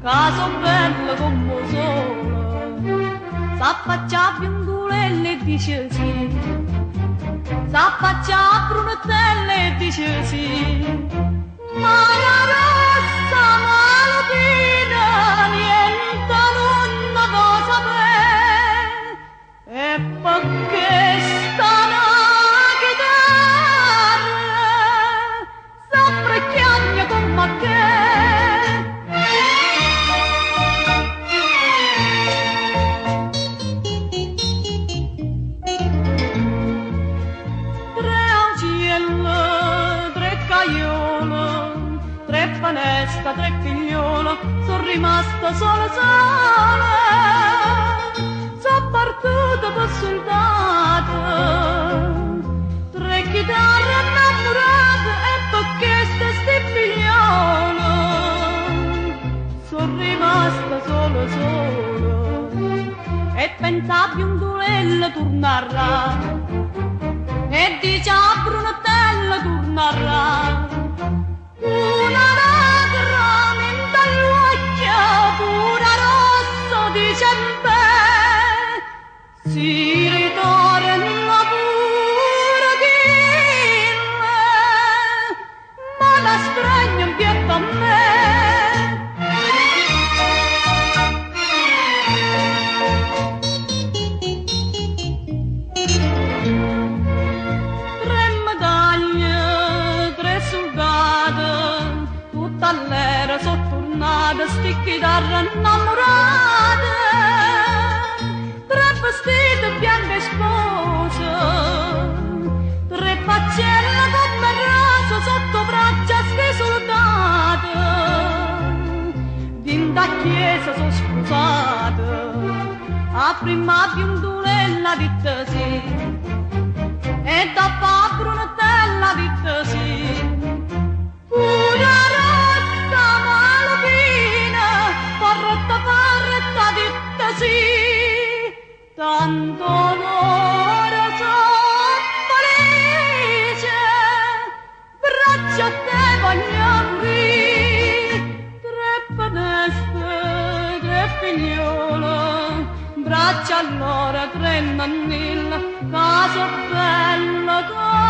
Ca so' bella comm' 'o sole. S'affaccia 'a biundulella e dice sì. S'affaccia 'a brunetella e dice sì. Ma la rossa malupina niente nun ne vo' sapè. E pecché sta na chitarra sempre chiagne comm'a che. Tre aucielle, tre caiole, tre feneste, tre figliole, so' rimasta sola sola. So' partute pe' suldate, tre chitarre 'nnammurate e pe' cheste 'sti figliole so' rimasta sola sola. E pensa 'a biundulella turnarrà e dice 'a brunetella turnarrà. Una lacrima 'int'a ll'uocchie pure 'a rossa dice embè si ritorna pure chille me l'astregno 'mpietto a me. Tre medaglie, tre suldate, tutt'allere so' turnate, 'sti chitarre 'nnammurate. Tre vestite bianche 'e sposa, tre faccelle comm' 'e rose sotto 'o braccio a 'sti suldate. Dint' 'a chiesa so' spusate, 'a primma biundulella ha ditto sì. E doppo 'a brunetella ha ditto sì. Pure 'a rossa malupina, forte forte ha ditto sì. Tanto loro so' felice, 'mbraccio a te voglio murì. Tre feneste, tre figliole, 'mbraccio a loro tre nennille, ca so' belle comm'